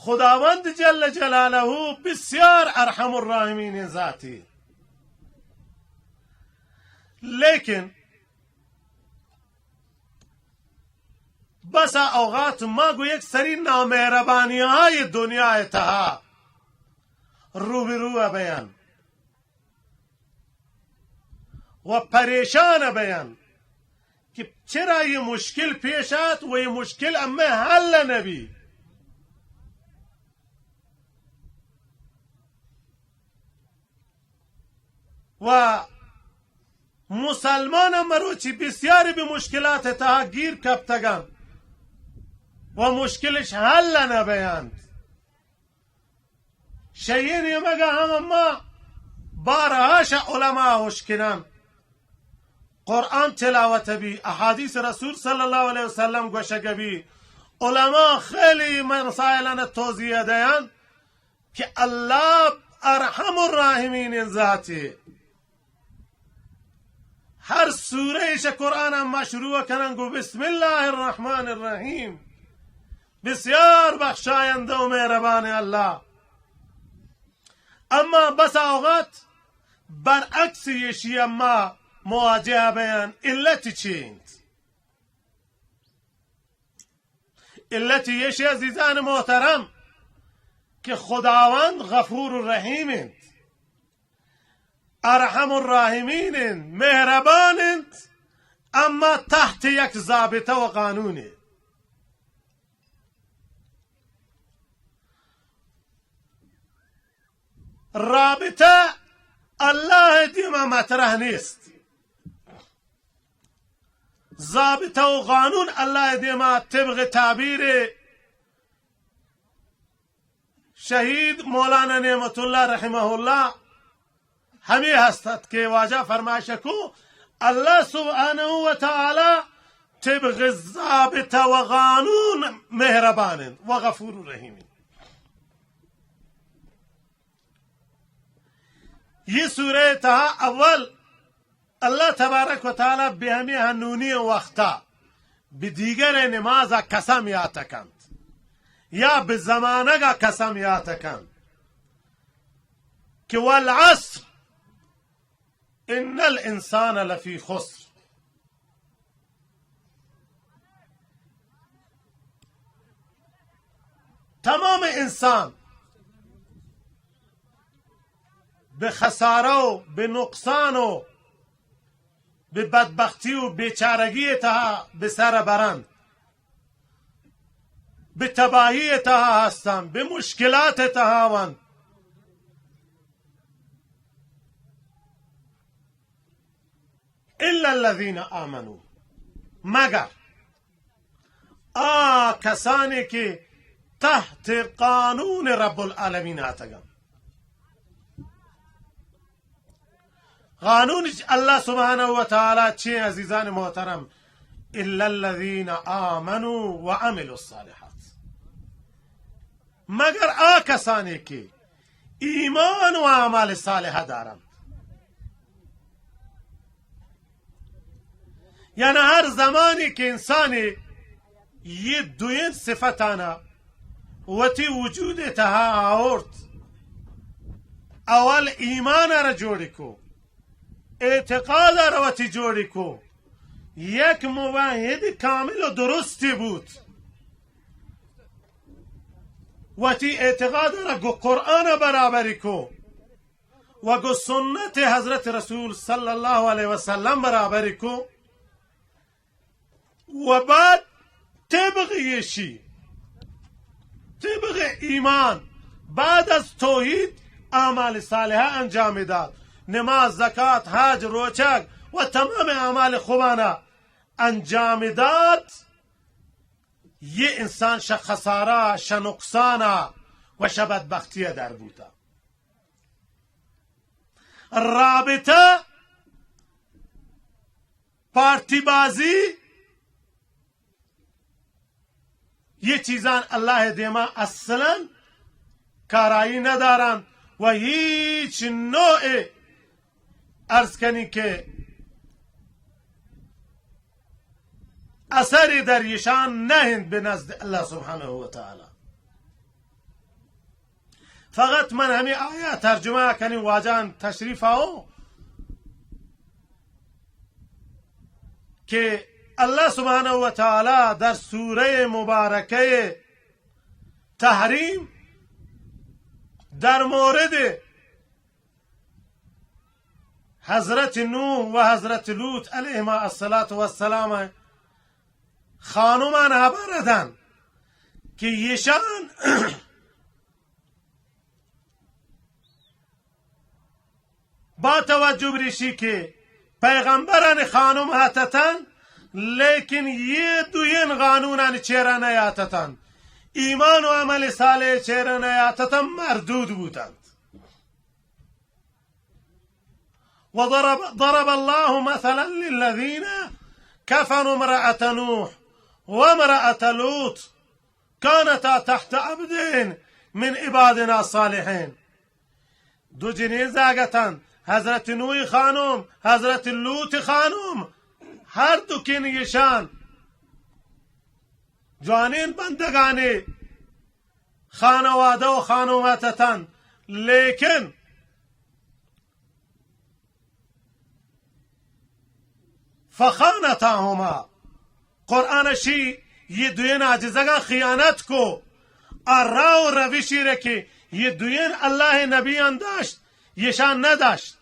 خداوند جل جلالہ بسیار ارحم الراحمین ذاتی، لیکن بسا اوقات ما گو یک سری نامہربانی های دنیا تہا روبرو بیان و پریشان بیان کہ چرا یہ مشکل پیش آت و یہ مشکل ہمیں حل نبی۔ و مسلمان مروچی بسیاری بہ مشکلات تہا گیر کپتگان و مشکلش حل نہ بیانت۔ شہ یہ نیمگا ہم اما بارہا شہ علماء ہشکنان، قرآن تلاوت بی، احادیث رسول صلی اللہ علیہ وسلم گوشگ بی، علماء خیلی مسائلان توضیح دیان کہ اللہ ارحم الراحمین ذاتی۔ ہر سورہ اش قرآن ما شروع کنن گو بسم اللہ الرحمن الرحیم، بسیار بخشاینده و مہربان اللہ۔ اما بس اوقات برعکس ایشی اما مواجہ بیان، علت چی انت؟ علت ایشی عزیزان محترم کہ خداوند غفور الرحیم انت، ارحم الراحمین انت، مہربان انت، اما تحت یک ضابطہ و قانونے۔ رابطہ اللہ دیما مطرح نیست۔ ضابطہ و قانون اللہ دیما طبق تعبیر شہید مولانا نعمت اللہ رحمہ اللہ ہمے ہست ات کہ واجہ فرمائش کو، اللہ سبحانہ و تعالی طبق ضابطہ و قانون مہربان انت و غفور رحیم انت۔ یہ سورہ تہا اول اللہ تبارک و تعالی بہ ہمے ہنونی وقتا بہ دیگر نمازا قسم یات کنت یا بہ زمانگا قسم یات کنت کہ والعصر ان الانسان لفی خسر۔ تمام انسان بہ خسارہ و بہ نقصان و بہ بدبختی و بیچارگی تہا بہ سر برند، بہ تباہی تہا ہستند، بہ مشکلات تہا وند۔ الا الذین آمنوا، مگر آ کسانی کہ تحت قانون رب العالمین آتگن۔ قانون اللہ سبحانہ و تعالی چے عزیزان محترم؟ الا الذین آمنوا وعملوا الصالحات۔ مگر آ کسانی کہ ایمان و اعمال صالحہ دارنت۔ یعنی ہر زمانی کہ انسانی یہ دوئیں صفتانا وتی وجود تہا آورت، اول ایمان را جوڑی کو، اعتقاد را وتی جوڑی کو، یک موحد کامل و درستی بوت، وتی اعتقاد را گو قرآن برابری کو و گو سنت حضرت رسول صلی اللہ علیہ وسلم برابری کو و بعد طبق ایشی، طبق ایمان، بعد از توحید اعمال صالحہ انجام دات، نماز، زکات، حج، روچگ و تمام اعمال خوبانا انجام دات، یہ انسان شہ خسارہ، شہ نقصان و شہ بدبختی در بوتا۔ رابطہ، پارٹی بازی، یہ چیزان اللہ دیما اصلاً کارایی ندارن و هیچ نوع عرض کنی کہ اثری در ایشان نہ انت به نزد الله سبحانه و تعالی. فقط من ہمیں آیا ترجمہ کنی، واجان تشریف آؤ کہ اللہ سبحانہ و تعالی در سورہ مبارکہ تحریم در مورد حضرت نوح و حضرت لوط علیہما الصلاة والسلام خانمان ہبر دن کہ ایشان با توجہ بریشی کہ پیغمبران خانم ہتتن، لیکن یہ دوین قانونان چیرا نیاتتن، ایمان و عمل صالح چیرا نیاتتن، مردود بوتنت. وضرب ضرب الله مثلا للذين كفروا امرأة نوح وامرأة لوط كانتا تحت عبدين من عبادنا صالحين. دو جنین زاگتن، حضرت نوح خانم، حضرت لوط خانم، ہر دو کن یشان جوانین بندگانے خانوادہ و خانومات اتن، لیکن فخانتاهما، قرآن شی یہ دوین عاجزگا خیانت کو، آ راہ و روشی رکے یہ دوین اللہ نبیان داشت، یشان نداشت.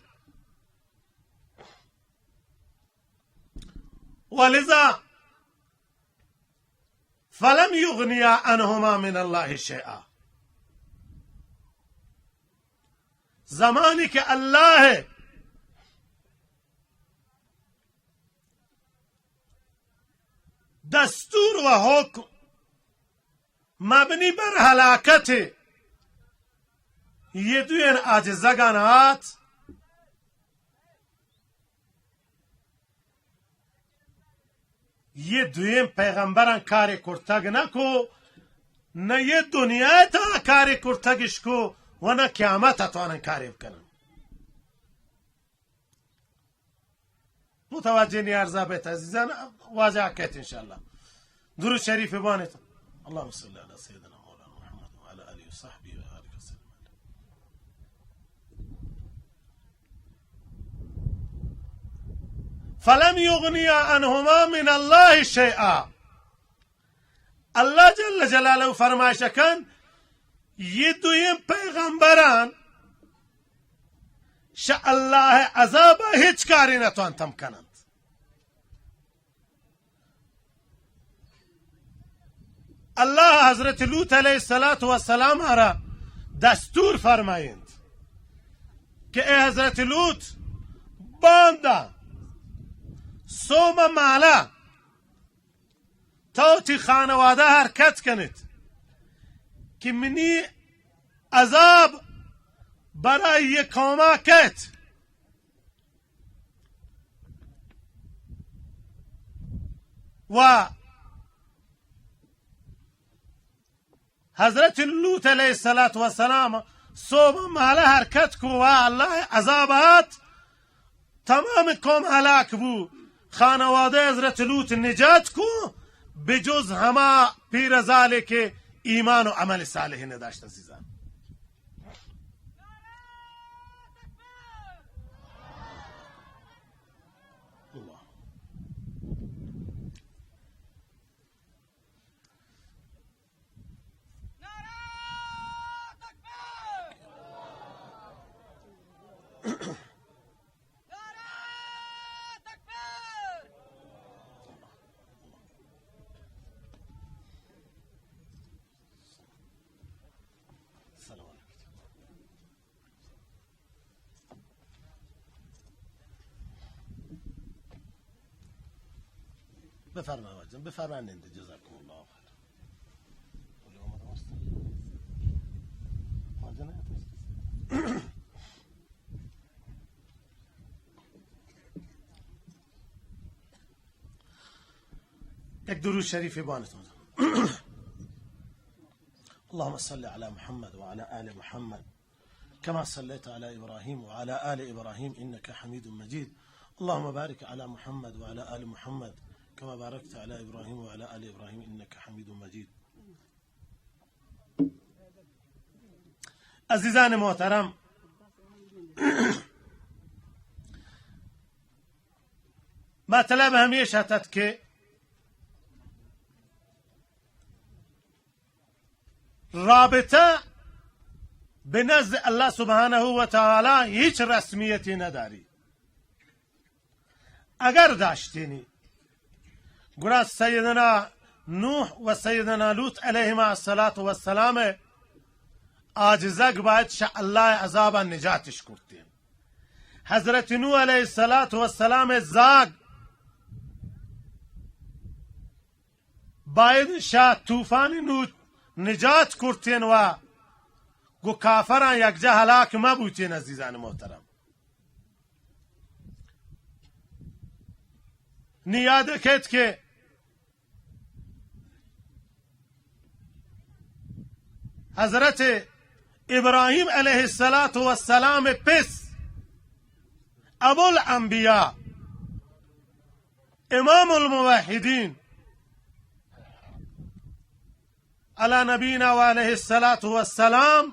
ولذا فلم یغنیا عنهما من الله شیئا. زمانی کہ اللہ دستور و حکم مبنی بر ہلاکت یہ دوین عاجزگان آت، یہ دوئیں پیغمبراں کارے کرتگ نہ کو، نہ یہ دنیا تا کارے کرتگش کو و نہ قیامت توانن کارے بکنن. متوجہ نیارزا بیت عزیزان، واجہ کہت انشاءاللہ. درود شریف بانت. اللهم صل على سيدنا مولانا محمد وعلى آله وصحبه وبارك وسلم. فلم یغنیا عنهما من الله شیئا. اللہ جل جلالہ فرمائش کن، یہ دوئیں پیغمبران شہ اللہ عذاب ہچ کاری نتوان تم کنند. اللہ حضرت لوط علیہ الصلوۃ والسلام را دستور فرمائند کہ اے حضرت لوط، باندا سوم مالا تو تی خانوادہ حرکت کنت کہ منی عذاب برای یہ قوما کت. و حضرت لوط علیہ الصلوۃ والسلام صبح مالا حرکت کو و اللہ عذاب آت، تمام قوم ہلاک بو، خانوادہ حضرت لوط نجات کو، بجز ہما پیرزالے کہ ایمان و عمل صالح نداشت. عزیزان، بفرما واجہ، بفرما نندے، جزاکم اللہ خیر. یک درود شریف بانت. اللهم صل على محمد وعلى آل محمد كما صليت على إبراهيم وعلى آل إبراهيم إنك حميد مجيد. اللهم بارك على محمد وعلى آل محمد كما باركت على إبراهيم وعلى آل إبراهيم إنك حميد مجيد. عزیزان محترم، مطلب ہمیش اتت کہ رابطہ بہ نزد اللہ سبحانہ و تعالی ہچ رسمیتی نداری۔ اگر داشتینی، گڑا سیدنا نوح و سیدنا لوط علیہما الصلاۃ والسلام آجزگ باید شہ اللہ عذابا نجاتش کرتین۔ حضرت نوح علیہ الصلاۃ والسلام زاگ باید شہ طوفان نوح نجات کرتین و گو کافراں یکجا ہلاک مہ بوتین۔ عزیزان محترم، نی یاد کیت کہ حضرت ابراہیم علیہ الصلاۃ والسلام پس ابو الانبیاء، امام الموحدین، علی نبینا و علیہ الصلاۃ والسلام،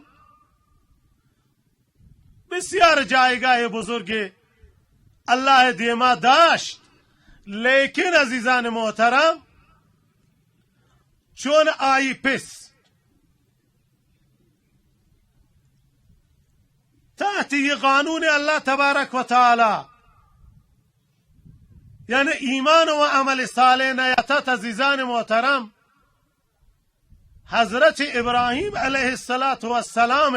بسیار جایگاہ بزرگ اللہ دیما داشت، لیکن عزیزان محترم، چون آئی پس تحت یہ قانون اللہ تبارک و تعالی، یعنی ایمان و عمل صالح نیاتت، عزیزان محترم، حضرت ابراہیم علیہ الصلاۃ والسلام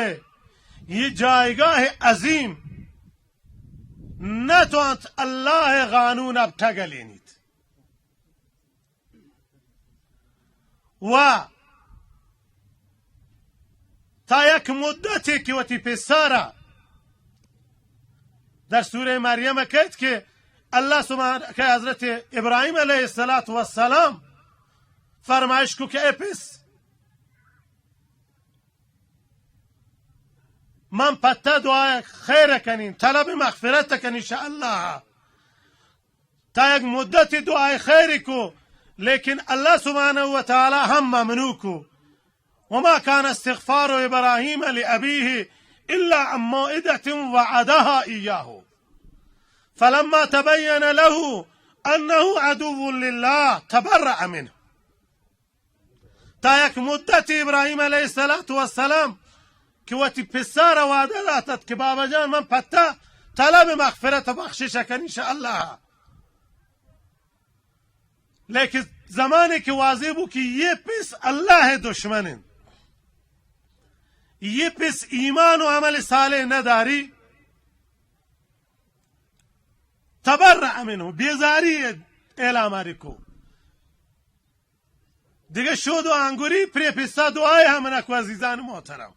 یہ جایگاہ عظیم نہ توانت اللہ قانون اب ٹگلینیت۔ و تا یک مدتی کہ وتی پسارا در سورہ مریم کہت کہ اللہ سبحانہ، کہ حضرت ابراہیم علیہ الصلاۃ والسلام فرمائش کو کہ اے پس، من پہ تہ دعای خیر کنین، طلب مغفرت کنین شہ اللہ۔ تا یک مدتی دعای خیر کو، لیکن اللہ سبحانہ و تعالی ہم ممنوع کو۔ وما كان استغفار إبراهيم لأبيه إلا عن موعدة وعدها إياه فلما تبين له أنه عدو لله تبرأ منه۔ تا یک مدتی ابراہیم علیہ الصلاۃ والسلام کہ وتی پسار وعدہ داتت کہ بابا جان، من پہ تہ طلب مغفرت و بخشش کنین شہ اللہ۔ لیکن زمانے کہ واضح بو کہ یہ پس اللہ دشمن انت، یہ پس ایمان و عمل صالح نداری، تبرأ منه، بیزاری اعلان آری کو۔ دگہ شود و آنگوری پرے پسا دعای ہم نکو۔ عزیزان محترم،